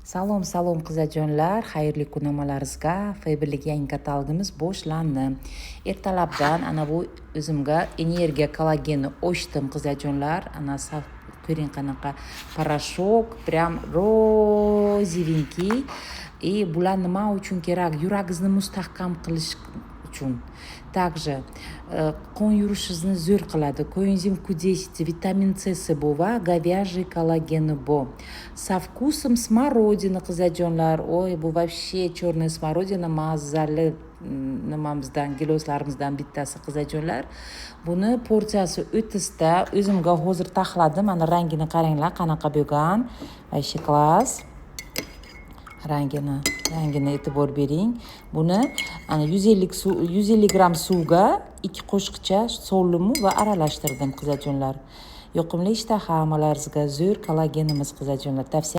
Salom, salom, qizajonlar, xayrli kun hammalaringizga. Faberlic yangi katalogimiz boshlandi. Ertalabdan ana bu o'zimga energiya kollagenni ochdim, qizajonlar. Ana, saf, ko'ring, qanaqa порошок, прям розовенький. И bular nima uchun kerak? Yuragingizni mustahkam qilish uchun, также qon yurishingizni zo'r qiladi. Koenzim Q10, vitamin C bu va говяжий kollageni bu со вкусом смородины, qizajonlar. Ой, bu вообще черная смородина, mazali nimamizdan, giloslarimizdan bittasi, qizajonlar. Buni porsiyasi 30 ta. O'zimga hozir taxladim. Mana, rangini qaranglar, qanaqa bo'lgan, вообще класс. Rangini e'tibor bering. Buni ana 150 suv, 150 gramm suvga 2 qoshiqcha soldimu va aralashtirdim, qizajonlar. Yoqimli ishtaha hammalaringizga. Zo'r kollagenimiz, qizajonlar, tavsiya.